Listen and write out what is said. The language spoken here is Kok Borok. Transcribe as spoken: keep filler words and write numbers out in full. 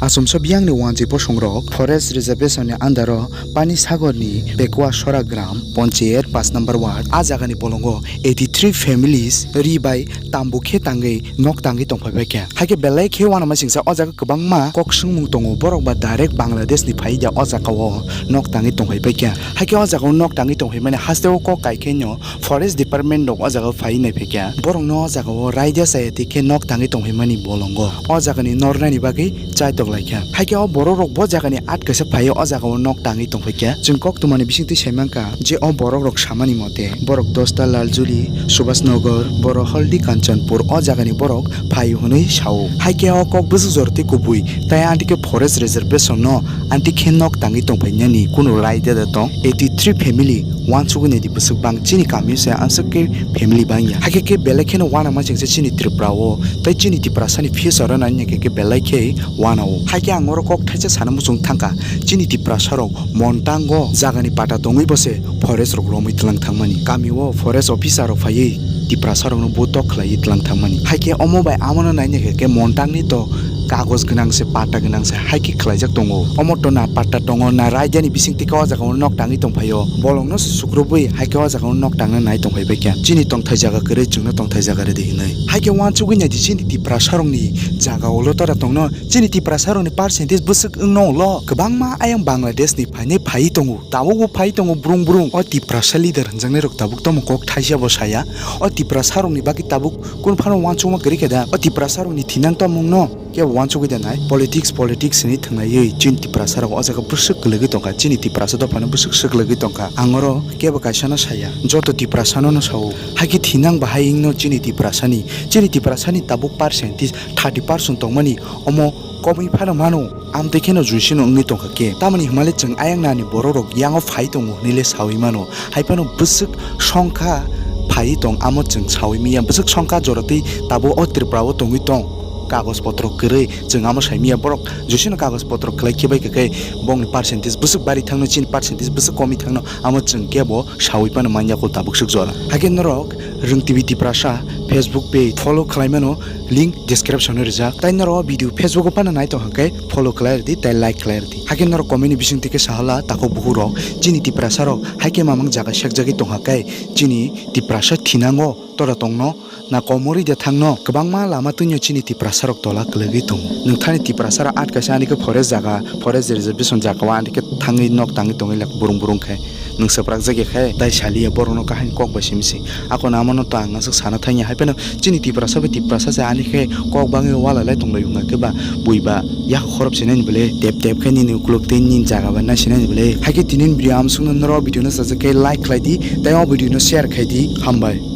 Achomsa biyangni wanjwi bosongrok Forest Reservation ni under o Pani Sagor ni Bekwa Sora Gram Panchayat paanch number ward a jaga ni bolongo eighty three families ri bai tambu khe tangwi nok tangwi tongphai bai kha. Haikhe belai khe uanama singsa o jaga kwbangma kok swngmung tongo, borok ba direct Bangladesh ni phai da o jaga o nok tangwi tongphai bai kha. Haikhe o jaga o nok tangwi tongphai mani haste o kok kai khe no Forest Department rok o jaga o phai nai phai kha. Borok no o jaga o raida chaya twi khe nok tangwi tongphai mani bolongo o jaga ni nornani bagwi chaitok lai kha. Haikhe o borok rok bo jaga ni at kaisa phai o jaga o nok tangwi tongphai kha. Chwng kok tumani bisingtwi sai mankha je o borok rok samani mote borok Dosta Laljuli, Subhas Nagar, boro Haldi Kanchanpur o jaga ni borok phai hwnwi sao. Haikhe o kok bwswk jora tei kubui tai anti khe Forest Reservation no anti khe nok tangwi tongphai nani kunu raida da tong. Eighty three family uansugwi nai di bwswk bang chini kami se aswk khe family bang ya. Haikhe khe belai kheno uanama singsa chini Tripura o tei chini Tiprasa ni future o nai khe khe belai khe uana o. Haikhe ang oro kok thaisa sana muchung thangkha, chini Tiprasa rok montango jaga ni pata tongwi bo se forest rok romwi tlang thangmani. Kami o forest officer rok phaiwi Tiprasa rok no butok khlaiwi tlang thangmani. Haikhe omo bai amo no nai khe khe montang ni to kagoj gwnang se, pata gwnang se, hai khe khlaijak tongo. Omo to na pata tongo, na raida ni bising twi khe o jaga o nok tangwi tongphai o. Bolong no se sukrubwi hai khe o jaga o nok tangna nai tongphai bai kha. Chini tongthai jaga kwrwi, chwngno tongthai jaga rwdi hinwi. Hai khe uansugwi nai di chini Tiprasa rok ni jaga o lo tora tongno. Chini Tiprasa rok ni percentage bwswk wngno ulo. Kwbangma ayang Bangladesh ni phainai phai tongo. Tabuk bo phai tongo brung brung. O Tiprasa leader hwnjaknai rok tabuk tamo kok thaisa bo saya. O Tiprasa rok ni bagwi tabuk kunu phano uansukma kwrwi khe da. O Tiprasa rok ni thinang tongmung no kebo uansugwi da nai. Politics, politics hinwi thwnglaiwi chini Tiprasa rok o jaga bwswk kwlwgwi tongkha. Chini Tiprasa dopha no bwswk swklwgwi tongkha. Ang oro kebo kaisa no saya. Joto Tiprasa no no sao. Hakhe thinang bahai wngno chini Tiprasa ni. Chini Tiprasa ni tabuk percentage thirty percent tongmani omo komwi phano mano. Amtwi kheno juisino wngwi tongkha khe. Tamoni hwnmale chwng ayang nani borok rok yango phai tongo hinwi le sawi mano. Hai phano bwswk songkha phai tong amo chwng sawi manya. Bwswk songkha jora twi tabuk o Tripura o tongwi tong. Kagoj potro kwrwi chwng amo sai manya. Borok juisino kagoj potro kwlai khe bai khe bongni percentage bwswk bari thangno, chini percentage bwswk komwi thangno amo chwng kebo sawi phano manya kho tabuk swk jora. Hakhe norok Rwng T V Tiprasa Facebook page follow khlai mano, link description o rijak. Tai norok o video Facebook o phano nai tong hwnkhe follow khlai rwdi tai like khlai rwdi. Hakhe norok comment ni bising twi khe sahala takhuk bukhuk rok chini Tiprasa rok hai khe mamang jaga sekjagwi tong hwnkhe chini Tiprasa thinango tora tongno na komorwi de thangno kwbangma lama twino chini Tiprasa rok tola kwlwgwi tongo. Nwng thani Tiprasa rok at kaisa ani khe forest jaga, forest reservation jaga o ani khe thangwi nok tangwi tongwi lak burung burung khe. Nwng swprak jagya khe dai saliya borokno kahini kok bai simi se. Akhorno amono to ang aswk sana thangya, hai phano chini Tiprasa bai Tiprasa se ani khe kok bangwi wala lai tonglai wngkha khe ba bui ba yak khorop sinani bwle tep tep khe nini ukuluk tei nini jaga bai nai sinani bwle. Hai khe tini ni video amsukno norok video no sajak khe like khlai di tei o video no share khai di. Hambai.